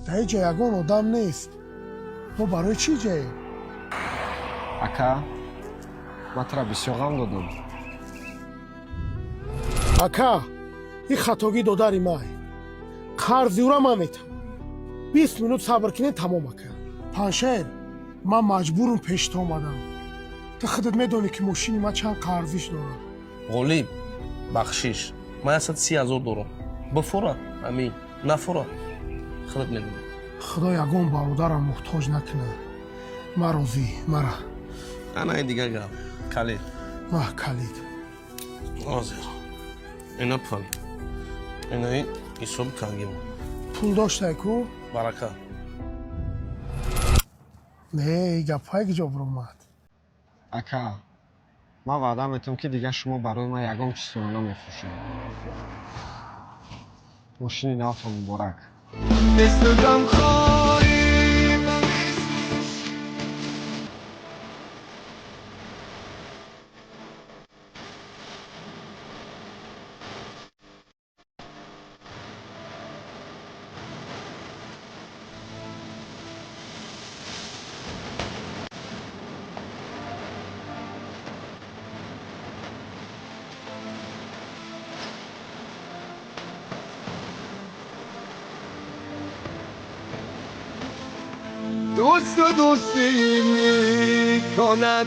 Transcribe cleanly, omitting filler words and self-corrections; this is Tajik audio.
Дар ҳеҷ ҷа ягон одам нест. Мо барои чӣ ҷаем? Ака, ман тура бисёр ғам додам. Ака, ин хатогӣ додари май. Қарзи ӯра ман метам. 20 минут сабр кинед, тамом, ака. Паншер, ман маҷбурум, пешта омадам. Ту худат медонӣ, ки мошини ман чанд арзиш дорад. Ғолиб, бахшиш, ман 130 000 дорам. Бифора ами, нафора, худат медонӣ. Худо ягон бародарам муҳтоҷ накунад. Ман розӣ, мара. Анаи дигар гап, калид. Ма калид. Ҳозир, ина пул, инаи ҳисоби кангимо. Пул доштай ку? Барака. Не, гапҳое ки ҷо биромад. Ака, ман ваъда метавам, ки дигар шумо барои ман ягон чизро намефурӯшед. Мошини навтон муборак. مثل غمخواری. دوست و دوستی می کند.